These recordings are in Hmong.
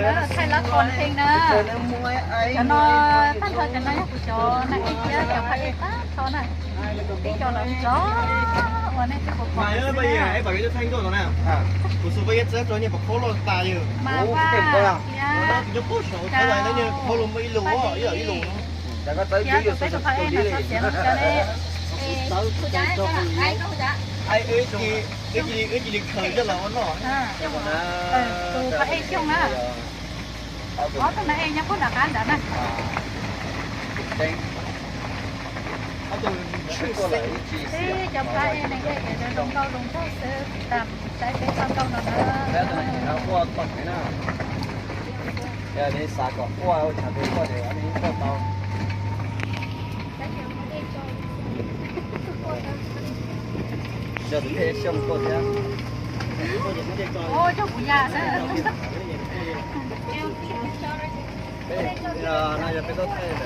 Thaij lab qos ntseeg na. Cov no, tag nrho cov no yog kuv cov naj ej thiab cov phaj ej tag nrho na. Ib co los zov ua nej twb puas pom xwb na. Mas vaj thiab cov peb no xov xev no cov ne. Tus phaj ej xyooj na. Ob tug no ej nyob puag nram qab ntawd na. Tib cov phaj ej ne, zoo nkauj zoo nraug xwb, tam saib peb txoj nkauj no na. Xav kom quaj ua chav peb quaj ces ob neeg quaj tau. Coj tus phaj ej xyooj quaj thiab. Coj kuv ya xwb. No yog peb tau thaij ntawm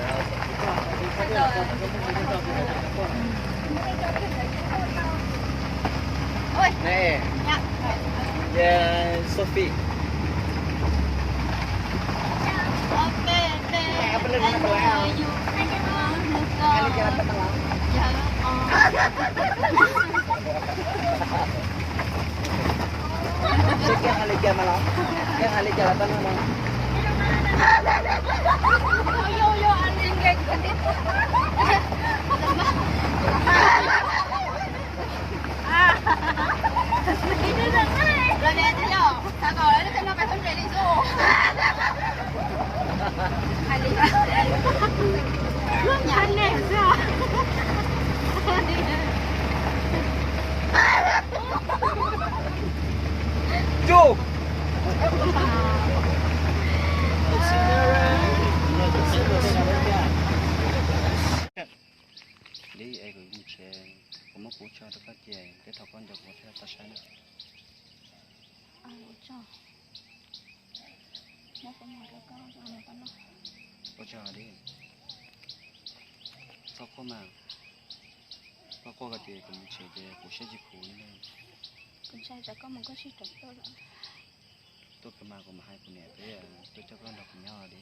ne, Sophie. Koj hais li cas mas los? Koj hais li cas los tau nug no. Tus li es kuv mus tsev, kuv muab kuv tso rau koj ces tej thaum koj nco kuv thiaj tau saib na. Ua tsaug li. Txhob quaj mas, koj quaj ko ces kuv mus tsev ces kuv siab tsis khuv li. Kuv ntshai tsam koj mus koj sib rov tuaj lawm. Tuaj kawg mas kuv mam hais kuv niam peb tuaj coj koj nrog kuv nyob li.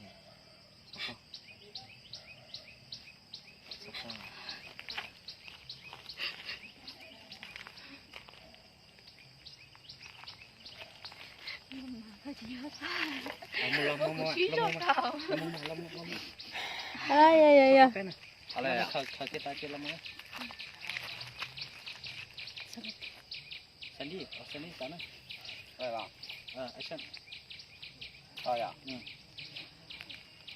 Txhob quaj. Txhob quaj. Yog yog yog.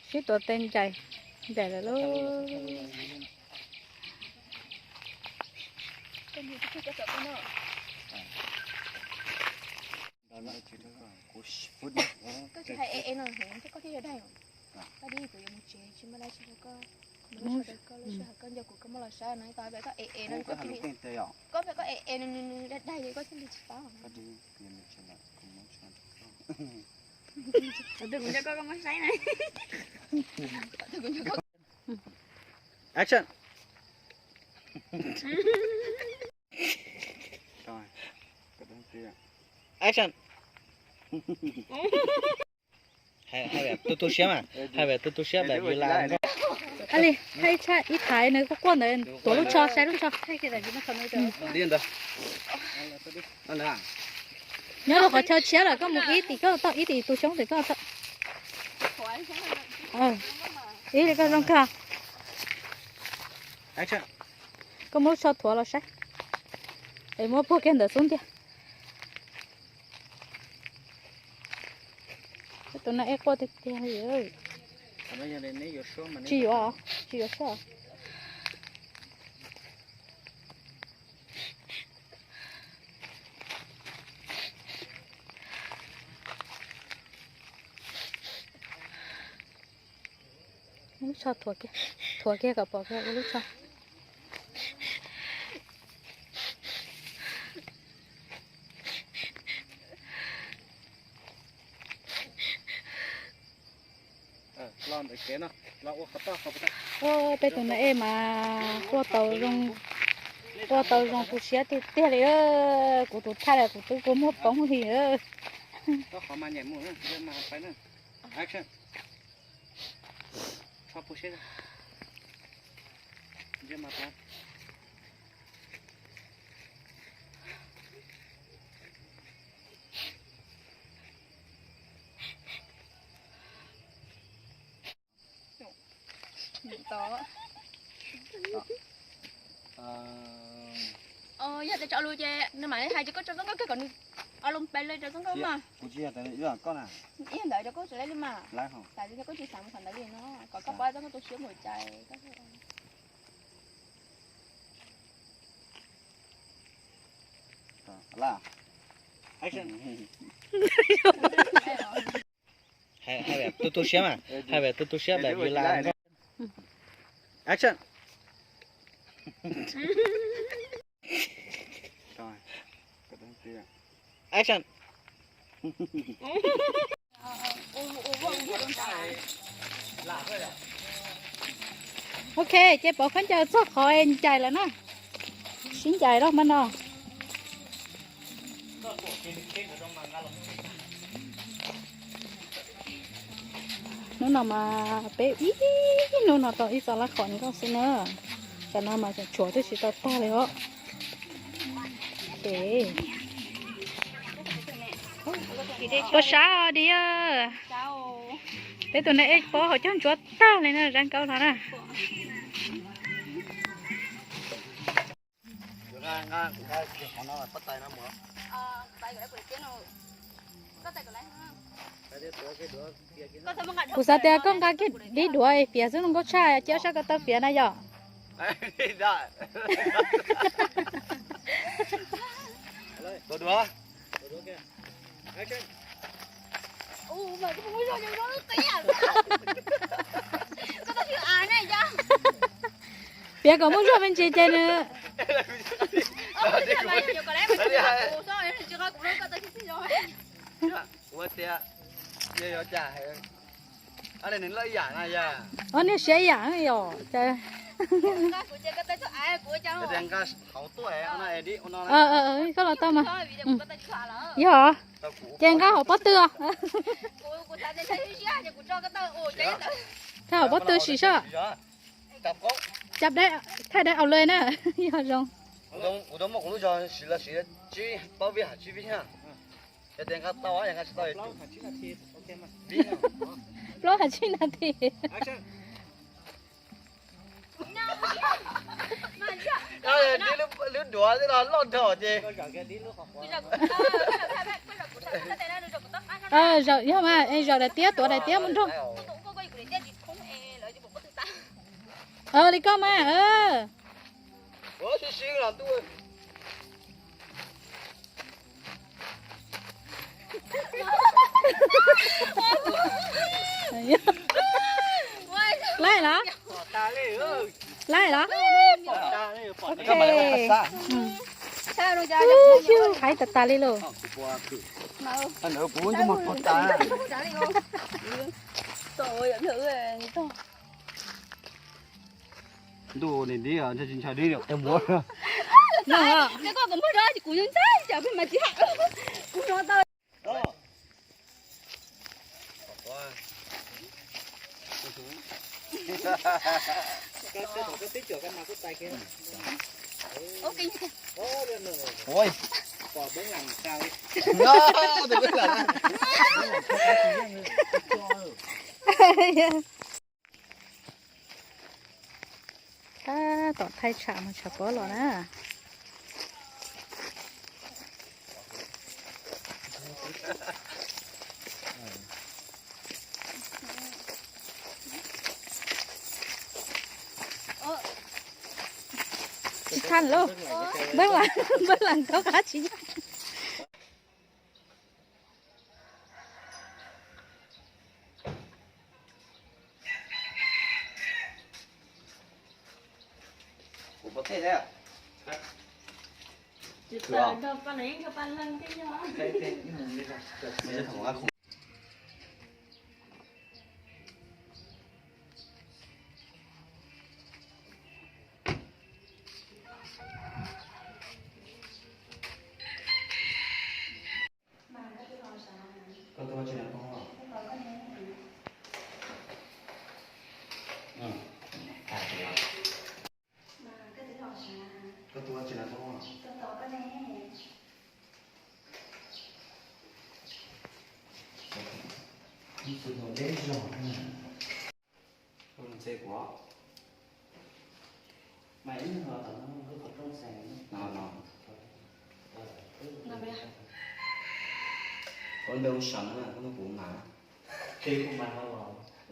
Sib tuav tes ncaim, ncaim lawm lauj. Koj tsis hais e e no heev thiab koj thiaj yog dag. Koj di kuv yuav mus tsev tsis muaj dab tsi rau koj. Kuv muab sau rau koj lub sij hawm koj nco kuv koj muab los saib no tau pem koj e e no koj, koj pem koj e e no nws dag dag koj thiaj li tsis paub. Tus kuv nco koj koj muab saib na. Action. Action. Hais tu tu siab mas, hais tu tu siab pem view la. Li, hais tshaj ib phaiv nws quaj quaj ntawd tuav lub tsho saib lub tsho. Nyob rau qhov chaw tshiab lawm koj mus ib tim koj tau ib tim tus xyoob tim koj tau. Ib li koj zoo kawg. Koj muab lub tsho thuav los saib. Es muab puag kiag ntawd xub ntiag. Tus no ej quaj tiag tiag li. Tsis yuav, tsis yuav siab. Lub tsho thuav kiag, thuav kiag kom pom kiag ua lub tsho. Ua peb tus no ej mas quaj tau zoo, quaj tau zoo tu siab tiag tiag li. Kuv tus thaij los kuv twb kua muag poob li. Qhov mas nyem mus, mas pais na. Action. Tso pug siab. Ntsej mas tab. Yog tias tso lus ces nws mam li hais rau koj rau txoj nkauj kiag kom nws o loo pes li rau txoj nkauj mas. Kuv tsis yog tias ib yam koj na. Ib yam ntawd rau koj tsis laib li mas. Laib hos. Tas li koj tsis xav mus qhov ntawd li no, kom koj paub txoj nkauj tu siab mus cai. Action. Hais, hais tu tu siab mas, hais tu tu siab, view laib. Action. Action. Ok, ces pov khaub ncaws txog qhov es ncaim lawm na. Sib ncaim lawm mas no. Hnub no mas peb ib hnub no tau ib txoj laj khom nkauj xwb na. Tam no mas tshuav twb tsis tau tag li os. Puas sab os Dib? Peb tus neeg ej pob hauv caug ntsuav tag li na, zab nkauj no na. Kuv xav tias koj nqa kiag dib duav fiav xwb, zoo nkauj tshaj, cia sab ko taw fiav na yom. Fiav kom muaj zog me ntsis ces nws. Ua tias, yog yog cas, ob niag siab ib yam yom. Tias nqa hauv tuaj, koj los tau mas. Yog, ces nqa hauv pob tw os. Nqa hauv pob tw sim saib. Cab deb, thaij deb aus lawm na, yog zoo. Kuv tau muab kuv lub zog siv los siv tsib, plaub vij hab tsib vij na. Yog tias nqa tau, yog nqa tsis tau, plaub hab tsib nas this. Lub duav twb los loj dhau ces. Yog mas, zaum daim tiab, tuav daim tiab mus nrog. Li koj mas. Laij los? Laij los? Ok. Hais tas tas li lauj. Ntuj, nim dib, ntshaw dib, muab. Tab tom thaij tsham mas tshav pob los na. Tsis thaj lauj, npawg las nkaub qab tsis nyob. Koj tuaj tsis nco poob los?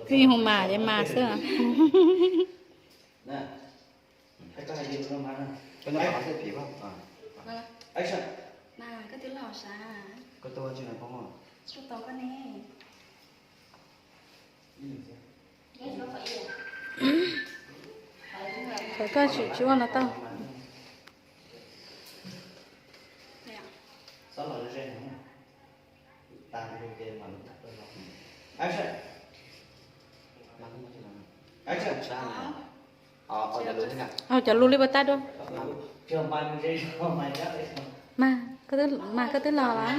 Twb hu mas ces mas xwb. Koj tsis ua no tau. Cov lus li puas tag dua? Mas, mas koj twb los los?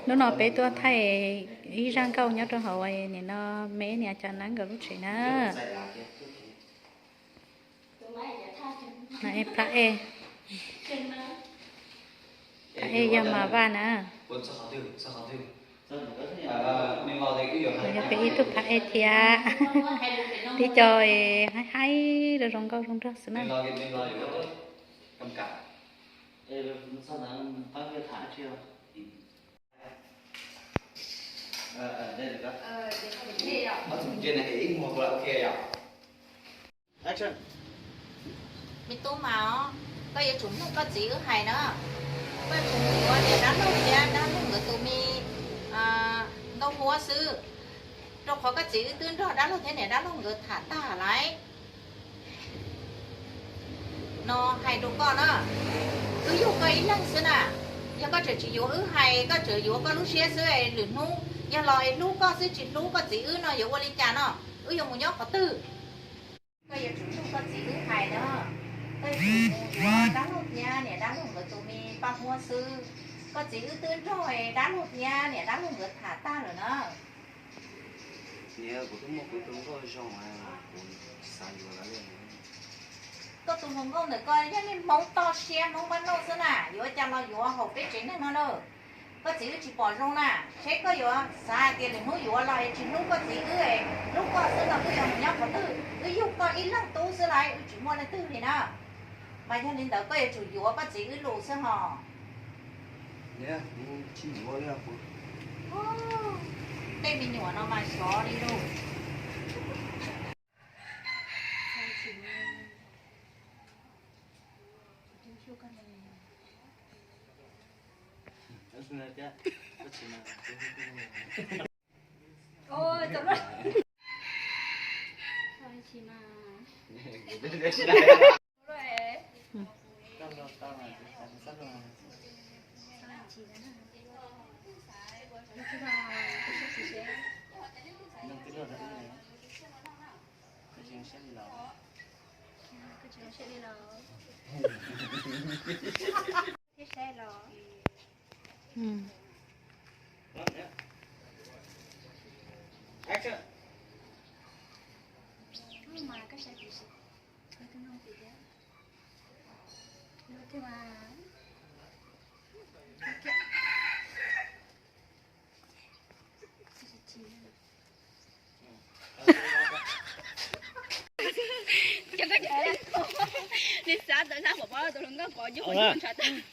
Hnub no peb tuaj thaij ib zaj nkauj nyob rau hauv nim no me niam cov neeb nkawd lub tsev na. No es phab ej, phab ej yog Mas Vaj na. Yog peb ib tug phab ej thiab. Tib co haib haib zoo zoo nkauj zoo nraug xwb na. Me tub mas os, koj yuav tsum mloog koj txiv wb hais na. Koj yuav tsum mus yuav niam dab laug thiab dab laug nkawd tus me nkauj huab xwb, rau qhov koj txiv wb twb nrog dab laug thiab niam dab laug nkawd tham tag lawm. No hais rau koj na, wb yug koj ib leeg xwb na. Yog koj tseem tsis yuav wb hais, koj tseem yuav koj lub siab xwb, lwm hnub yog los es hlub koj xwb tsis hlub koj txiv wb no yuav ua li cas no? Wb yuav mus nyob qhov twg? Koj yuav tsum mloog koj txiv wb hais na. Koj yuav tsum mus yuav dab laug thiab niam dab laug nkawd tus me paj huab xwb. Koj txiv wb twb nrog dab laug thiab niam dab laug nkawd tham tag lawm na. Niam, kuv twb muaj kuv tus nkauj zoo, kuv xav yuav lawm. Koj tus hluas nkauj ntawm koj yog niag Hmoob toj siab Hmoob maj nauj xwb na, yuav cas los yuav hauv peb tsev neeg no na. Koj txiv wb tsis pom zoo na, seb koj yuav xav hais tias lwm hnub yuav los es tsis hlub koj txiv wb, hlub koj xwb no wb yuav mus nyob qhov twg? Wb yug koj ib leeg tub xwb los wb tsis muaj leej twg li na. Mas yog li ntawd koj yuav tsum yuav koj txiv wb lus xwb hos. Tej me nyuam no mas xyov li lauj.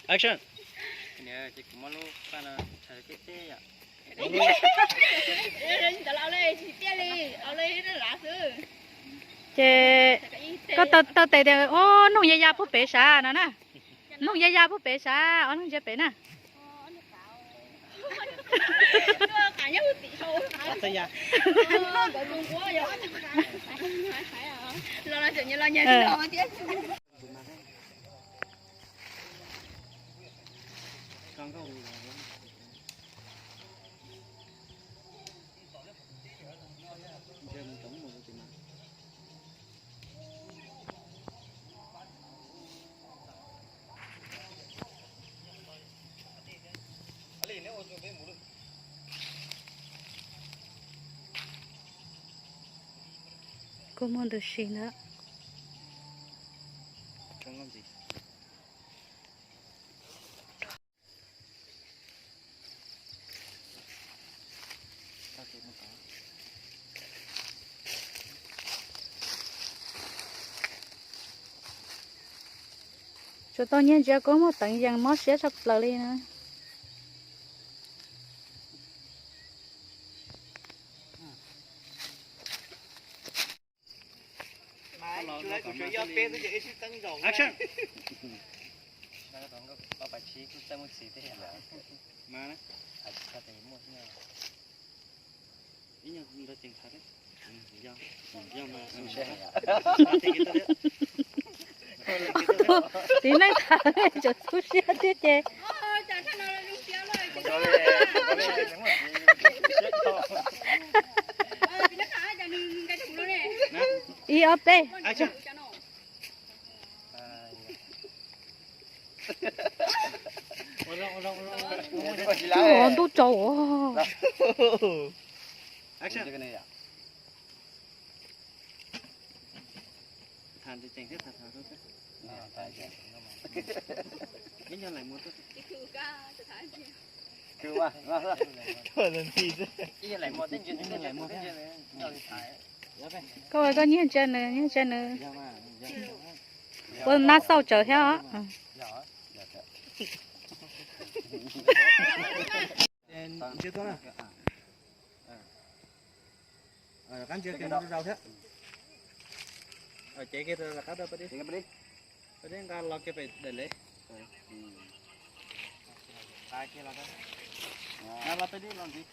Action. Ces kuv muab lub paj no tshais teb teb yom. Ces koj tau tes tias, o, noog ya ya puag pem sav no na. Noog ya ya puag pem sav, o, noog ntsia pem na. Kua muag ntws si ntag. Tsuas tau nyiag ntsia kua muag teev yees mob siab tshaj plaws li na. Tiv neej tham tseem tu siab thiab ces. Ib ob peb. Ntuj tsaus. Koj ua koj nyiag ntsia nws, nyiag ntsia nws. Ua nab xauj tsawv thiab os. Qab ntsia kiag no rau thiab. Cev kiag rov qab rau peb dib. Peb dib nqa los kiag pem daim lev. Nqa los peb dib los ntxiv.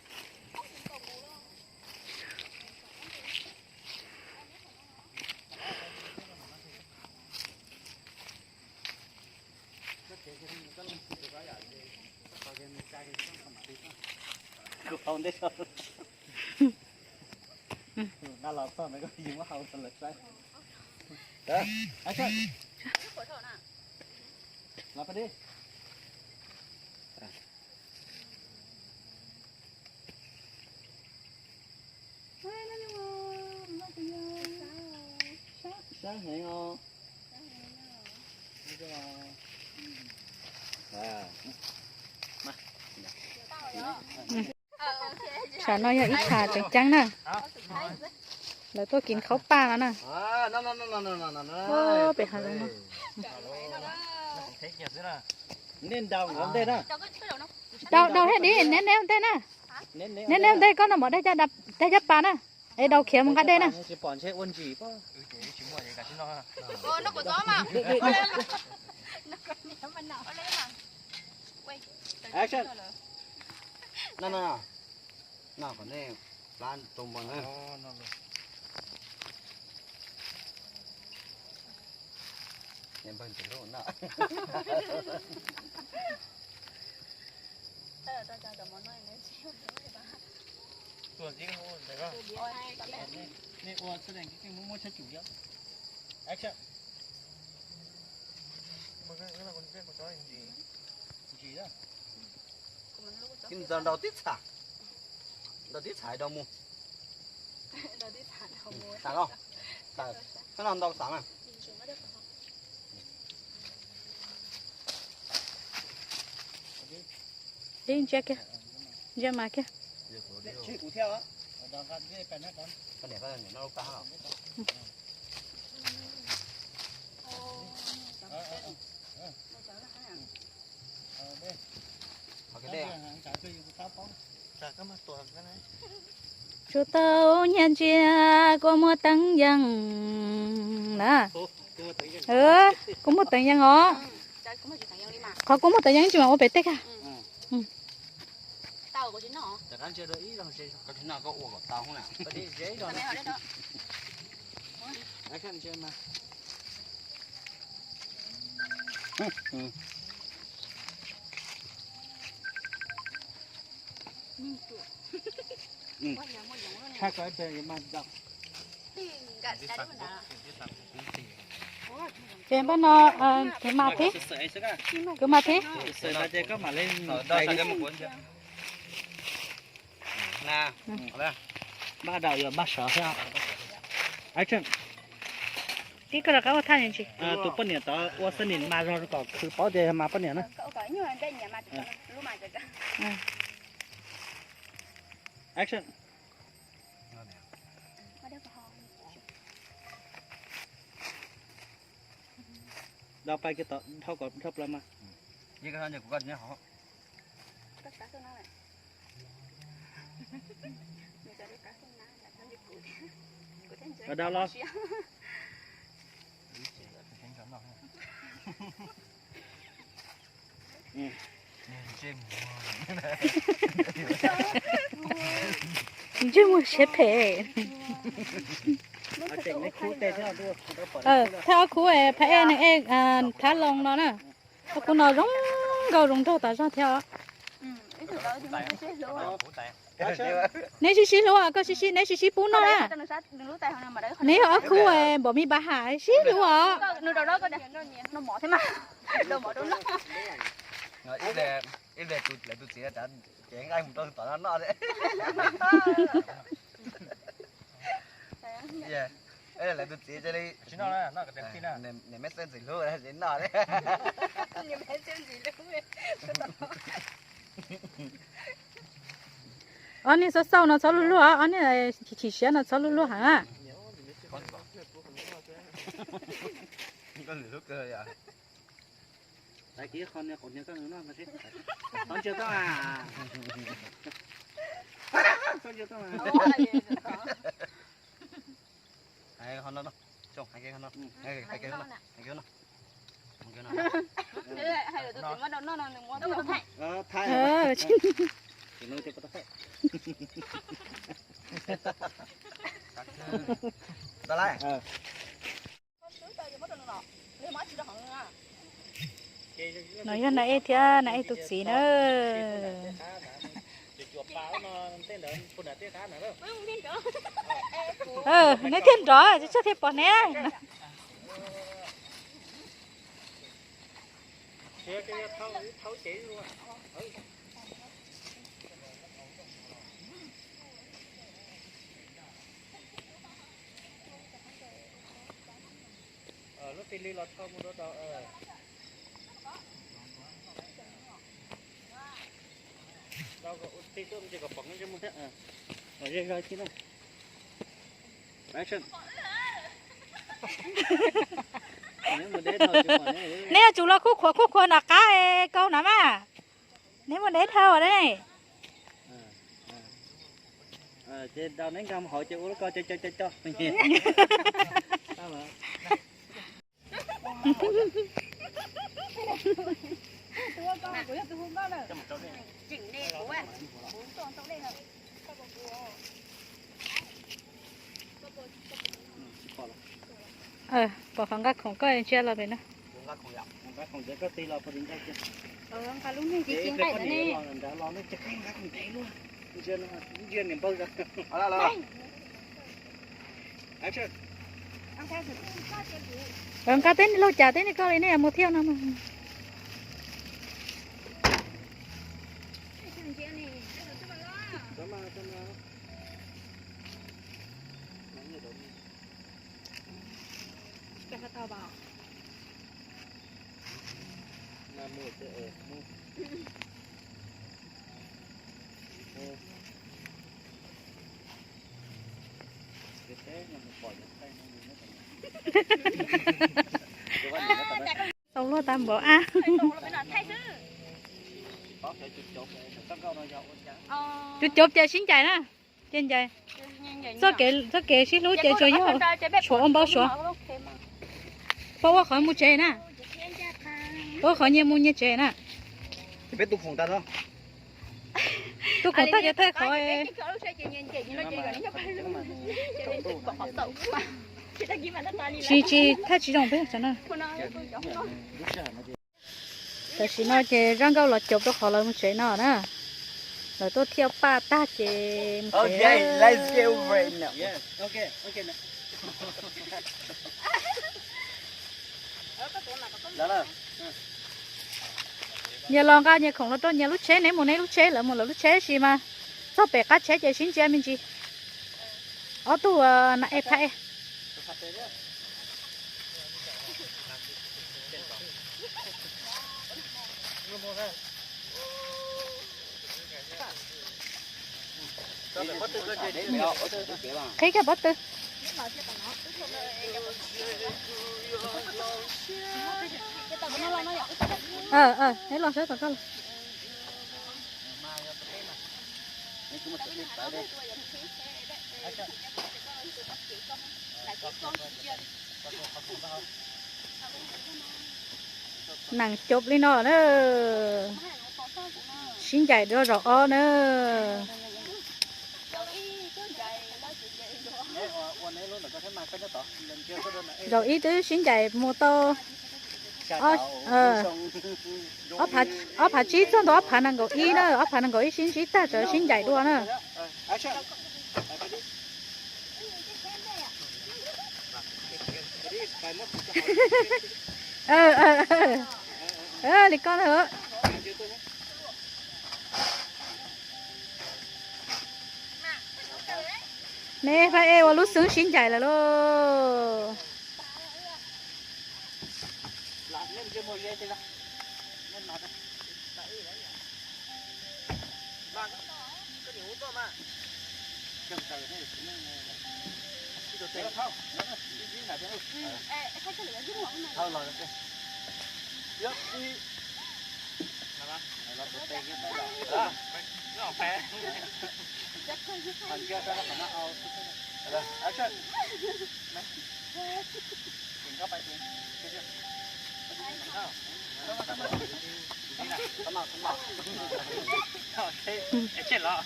Kuv hau ntej so. Nqa los txog ntawd koj yus muab hau rau lawv saib. Los peb dib. Sab heev os. Tsam no yog ib tsam tseem ceeb na. Lawv tuaj kis khaub paj no na. Pem hav zoov no. Daus daus thiab dib, neb neb ntej na. Neb neb ntej koj no mov dej caj pas na. Es daus khiav mus nqa dej na. Ntxaws nraus tib txham, nraus tib txham rau mus. Tawm los, tawm, koj no ntaus txam na. Dib ntsia kiag, ntsia mas kiag. Tsuas tau nyiag ntsia kua muag teev yees na. Kua muag teev yees os. Qhov kua muag teev yees tsis mas ua pem tej kag. Ces npaj no, kwv mas thib, kwv mas thib. Npaj daus yuav npaj sov thiab. Action. Tib koj rov qab ua thaj ntsis. Tus poj niam tod ua xab nim mas zog kom khwv paub tias yog mas poj niam na. Action. Dau pais kiag tod, dhau kom dhau plaws mas. Dau los. Ntsej muag siab phem. Thaj ob khub phab ej neeg ej thab loo no na. Ob khub no zoo nkauj zoo nraug tas zog thiab os. Neb sib sib hlub, koj sib sib, neb sib sib pub noj na. Neb yog ob khub npaum me npav ham sib hlub os. Lawv tus txiv cia li, niam meb xeeb ntxwv hlub noj li. Ob niag xauj xauj no txhob luag luag, ob niag chim chim siab no txhob luag luag heev. No yog nais ej thiab nais ej tus txiv na. Neb thiaj nrov, tsis tshua thiaj pom neb. Lub tij li los thau mus rau tau. Neb yuav tsum los khuj khuav khuj khuav nram qab es kau na mas. Neb muaj deb dhau ne. Pom qhov nqa khoom koj ntsia los pem no. Nqa teb laug cas teb nej koj li nej mus thiaj no mas. Tau luag tag npaum ab. Tus cov ces sib ncaim na, ces ncaim. Txoj kev sib hlub ces tsuas yog tshuav ua npau suav. Pab ua qhov mus tsev na. Pab ua qhov nyias mus nyias tsev na. Tus khoom tag ces thawj qhov. Tsis, tsis, thaj tsis zoo peb tam no. Tam sim no ces zaj nkauj los caum rau qhov lawv mus tsev no na. Lawv tuaj thiaj paj tag ces mus tsev. Nyias los nqa nyias khoom los rau nyias lub tsheb, neb mus neb lub tsheb, lawv mus lawv lub tsheb, tab sis mas txog pem qab tsheb ces sib ntsia me ntsis. Ob tug na ej phab ej. Qhib kiag pob tw. Neb los saib tom koj los. Nees coob li no na. Sib ncaim dua zaum ob na. Zaum ib twb sib ncaim mus tau ob phav tsib txog ntua ob phav nees nkaum ib na, ob phav nees nkaum ib sib ntsib tag tseem sib ncaim dua na. Li koj ntag. Neb pab ej ua lub xwb sib ncaim lawm lauj.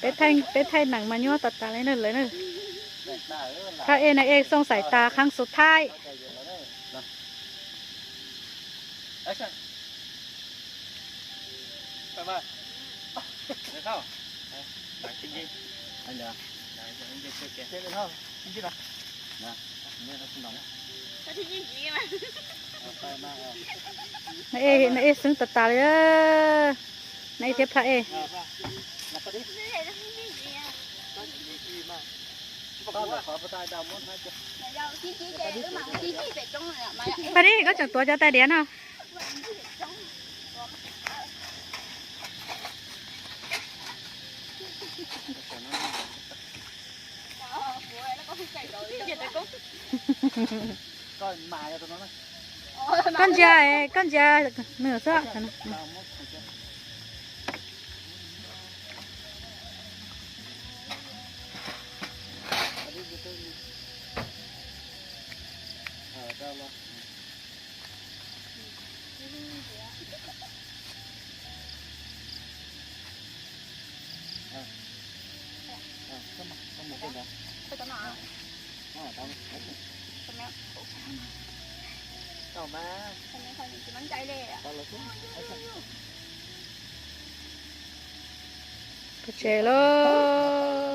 Peb thaij nees mas nyuaj tas tas li na lawv na. Phab ej na ej xooj xaim tas khab xus thaij. Na ej xwb tas tas li. Na ej thiab phab ej. Pab dib, koj tseem tuav cov tais diav no. Koj ntsia, koj ntsia nws xwb. Pov tseg lauj.